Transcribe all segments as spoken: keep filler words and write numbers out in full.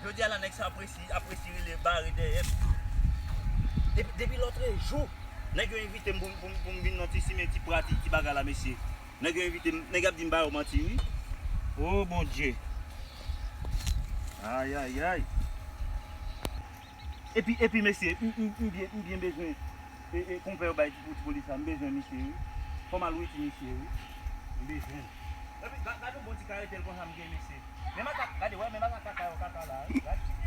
Jodi a la, nèg sa ap resi, ap resi rele bare dèyè m. Depi, depi lòtrejou, nèg yo envite m pou, pou, pou m vin nan ti simen, ti pra, ti, ti bagay la, mesye. Nèg yo envite m, nèg ap di m ba yo manti, wi. O Bondye. Ayayay. Epi, epi, mesye, m, m, m byen, m byen bezwen, e, e, konpè yo bay ti, ti polis la, m bezwen misye, wi. Fò m al witi misye, wi. M bezwen. Epi, ga-, gade yon bon ti karetèl konsa m gen, mesye. Men makak, gade, wè, men makak kaka yo, kaka la, wi. Gade.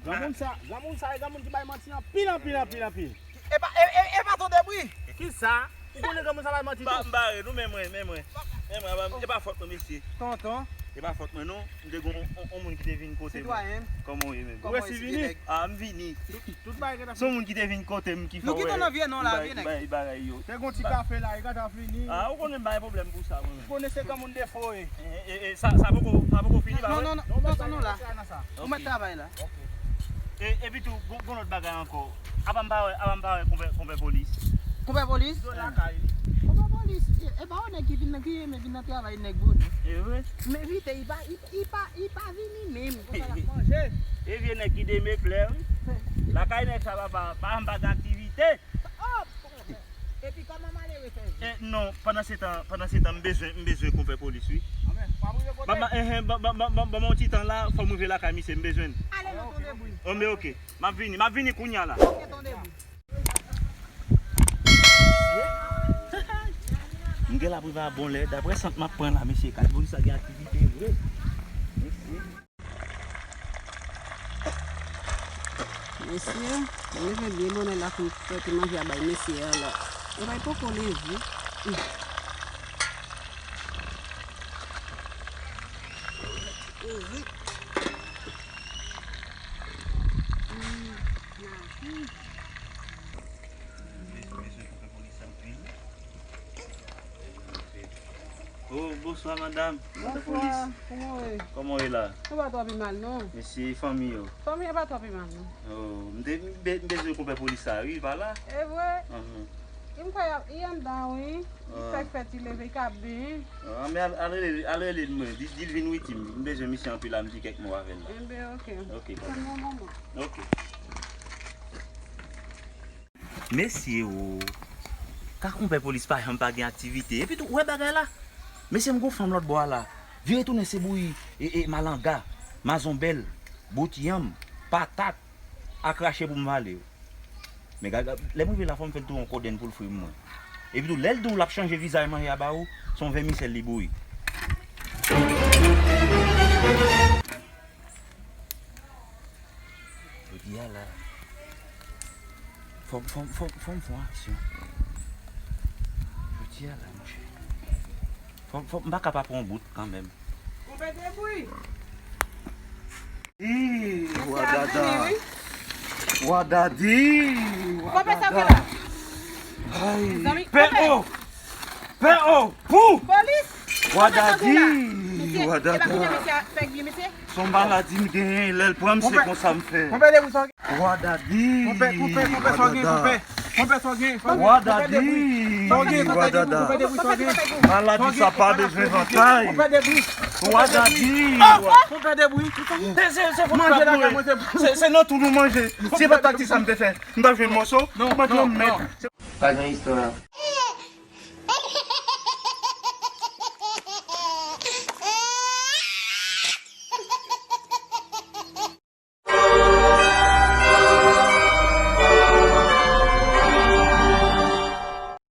Granmoun sa, granmoun sa, e granmoun ki bay manti anpil, anpil, anpil, anpil. E pa, e, e, e pa Ton Debri. Kisa? Ou konnen granmoun sa bay manti tou? M bare nou, men mwen, men mwen. Men mwen, e pa fòt mwen, mesye. Tonton. E pa fòt mwen, non. M te gon on, on moun ki te vin kote mwen. Sitwayen. Kòman w ye menm? Ou resi vini? A, m vini. Tout bagay gentan fini. Se yon moun ki te vin kote m ki fè w wè. Nou kite nan vye non la, vye nèg. Bay bagay yo. Te gon ti kafe la, e gentan fini. A, ou konnen m bay pwoblèm pou sa, mwen menm. Ou konnen se granmoun defo ye. E, e, e, sa, sa poko, sa poko fini, pa vre? Non, non, non, non, non, la. Ou mèt travay la. Ok. E, epi tou, gon, gon lòt bagay ankò. Apa m pa wè, apa m pa wè konpè, konpè polis? Konpè polis? Konpè polis, e, e pa yon nèg ki vin nan, ki renmen vin nan travay nèg bonè. E vre? Men evite, li pa, li, li pa, li pa vini menm. Konsa l ap manje. E vye nèg ki demeplè, wi. Lakay nèg sa, papa, pa, m pa gen aktivite. Oh! Epi kòman malere fè ye? E, non, pandan se tan, pandan se tan, m bezwen, m bezwen konpè polis, wi. Anben, w ap rive kote? Ban, ban, enhen, ban, ban, ban, ban, ban m yon ti tan la, fò m rive lakay misye, m bezwen l. Ale non, Ton Debri. Anben, ok. M ap vini, m ap vini kounya la. Ok, Ton Debri. M gen la prive a bon lè, daprè sant m ap pran la, mesye, kay polis la gen aktivite vre. Mesye. Mesye, m leve byen bonè la pou m pote manje a bay mesye a la. E bay poko leve. Oh, bonswa, madam. Bonswa, kòman w ye? Kòman w ye la? Nou pa twò pi mal, non. Mesye, fanmi yo? Fanmi yo pa twò pi mal, non. Oh, m te, m be-, m bezwen konpè polis sa, wi, pa la. E vre? Anhan. M kwè y ap, y anndan, wi. Li fèk fèt, li leve, li ka benyen. Ah, men al, al rele, al rele l mwen. Di, di l vin witi m. M bezwen misye anpil la, m di kèk mo avè l la. Enben, ok. Ok, tann mwen, manman. Ok. Mesye o, ka konpè polis pa janm pa gen aktivite. Epi tou, ou wè bagay la? Mesye, m gon fanm lòt bò a la. Vire tounen se bouyi, e, e, malanga, mazonbèl, bout yanm, patat, a krache pou m vale yo. Men gade, lè m rive la, fò m fè l tou yon kodenn pou l fri m mwen. Epi tou, lè l di w l ap chanje vizaj manje a ba ou, se yon vèmisèl li bouyi. Jodi a la, fò m, fò m, fò m, fò m fè yon aksyon. Jodi a la, monchè. Fò m, fò m, m pa ka pa pran yon bout kanmenm. Konpè Debri. Ih, mesye a vini, wi. Wadada. Wadada. Konpè sa fè la. Ay, mezanmi, pè konpè. O! Pè o! Pou! Polis! Wadadi! Mesye, wadada. E pa kounye a mesye a fè byen, mesye? Se yon maladi m genyen, lè l pran m, se konsa m fè. Konpè Debri, sa w gen? Wadadi! Konpè, konpè, konpè, sa w gen, konpè? Konpè, sa w gen? Sa w gen? Wadadi! Sa w gen, konpè Debri? Wadada! Konpè Debri, sa w gen? Maladi sa pa bezwen vantay. Konpè Debri! Wadadi! Konpè Debri! Se, se, se fòt manje lakay mwen, se, se nan tou nou manje. Se pa taktik sa m te fè. M ta jwenn mòso, m pa jwenn mèt. Pa gen istwa.